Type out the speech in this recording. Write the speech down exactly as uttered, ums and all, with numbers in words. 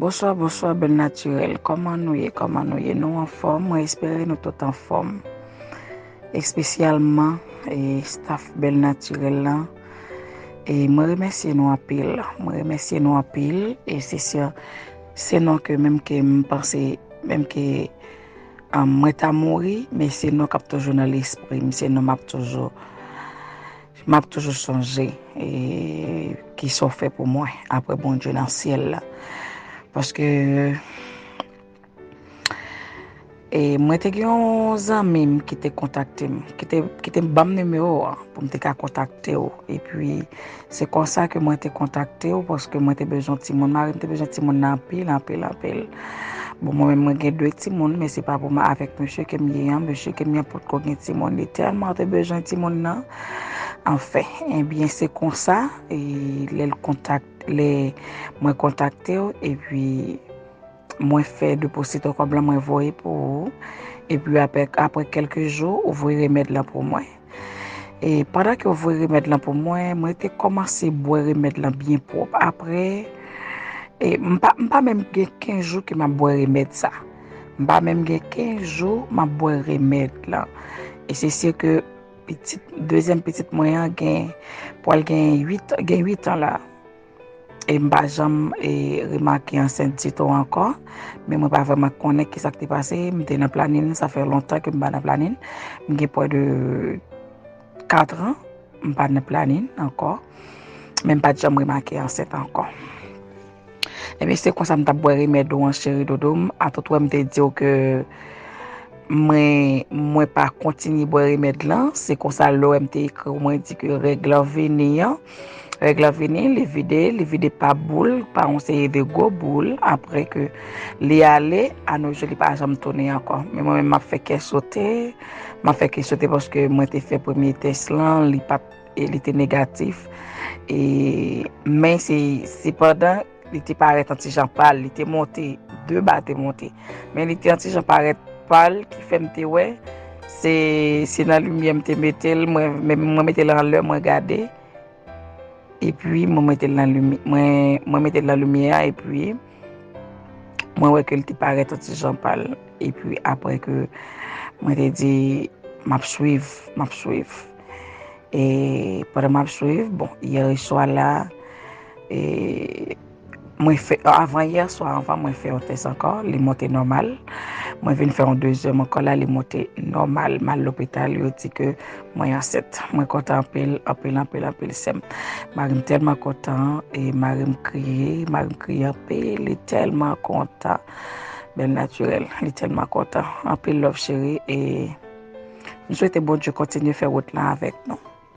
Bonswa, bonswa, Bèl Natirèl. Kòman nou ye? Kòman nou ye? Nou anfòm? Mwen espere nou tout anfòm. Espesyalman, e, staff Bèl Natirèl lan. E mwen remèsye nou anpil. Mwen remèsye nou anpil. E se sè, se non ke menm ke m panse, menm ke, um, mwen ta mouri, men se non k ap toujou nan lespri m. Se non m ap toujou, m ap toujou sonje, e, ki sa w fè pou mwen, apre Bondye nan syèl la. Paske, e, mwen te gen yon zanmi m ki te kontakte m, ki te, ki te ban m nimewo a pou m te ka kontakte w. Epi, se konsa ke mwen te kontakte w, paske mwen te bezwen timoun. Mari m te bezwen timoun nan anpil, anpil, anpil. Bon, mwen menm, mwen gen de timoun, men se pa pou mwen avèk mesye ke m ye an. Mesye ke m ye an potko gen timoun. Li tèlman te bezwen timoun nan. Anfen, ebyen, se konsa, e, lè l kontak-, lè mwen kontakte w, epi mwen fè deposito kòb lan, mwen voye pou ou. Epi apre, apre kèlke jou, ou voye remèd lan pou mwen. E pandan ke ou voye remèd lan pou mwen, mwen te kòmanse bwè remèd lan byen pwòp. Apre, e m pa, m pa menm gen kenz jou ke m ap bwè remèd sa. M pa menm gen kenz jou m ap bwè remèd lan. E se sir ke pitit, dezyèm pitit mwen an gen, pral gen uit, gen uit an la. E m pa janm, e, remake ansent ditou ankò. Men mwen pa vrèman konnen kisa k te pase. M te nan planin, sa fè lontan ke m pa nan planin. M gen pwè de kat an, m pa nan planin ankò. Men m pa t janm remake ansent ankò. Ebyen, se konsa m t ap bwè remèd ou an, cheri doudou m. A tout wè m te di w ke mwen, mwen pa kontinye bwè remèd lan. Se konsa lè w wè m te ekri w, mwen di ke règ lan vini an. Règ lan vini, li vide, li vide pa boul, pa yon seri de gwo boul. Apre ke li ale, anojou li pa janm tounen ankò. Men mwen menm, m ap fè kè sote, m ap fè kè sote paske mwen te fè premye tès lan, li pa t, e li te negatif. E, men se, sepandan, li te parèt yon ti jan pal, li te monte, de ba te monte. Men li te yon ti jan parèt pal ki fè m te wè se, se nan limyè m te mete l, mwen, men mwen mete l anlè, mwen gade. Epi mwen mete l nan limyè, mwen, mwen mete l nan limyè a, epi mwen wè ke l te parèt yon ti jan pal. Epi apre ke mwen te di, "M ap swiv, m ap swiv." E pandan m ap swiv, bon, yè swa la, e, mwen fè, avan yè swa, anvan mwen fè yon tès ankò, li monte nòmal. Mwen vin fè yon dezyèm ankò la, li monte nòmal. M al lopital, yo di ke mwen ansent. Mwen kontan anpil, anpil, anpil, anpil, sè m. Mari m tèlman kontan, e mari m kriye, mari m kriye anpil, li tèlman kontan. Bèl Natirèl, li tèlman kontan. Anpil love, cheri, e m swete Bondye kontinye fè wout lan avèk nou.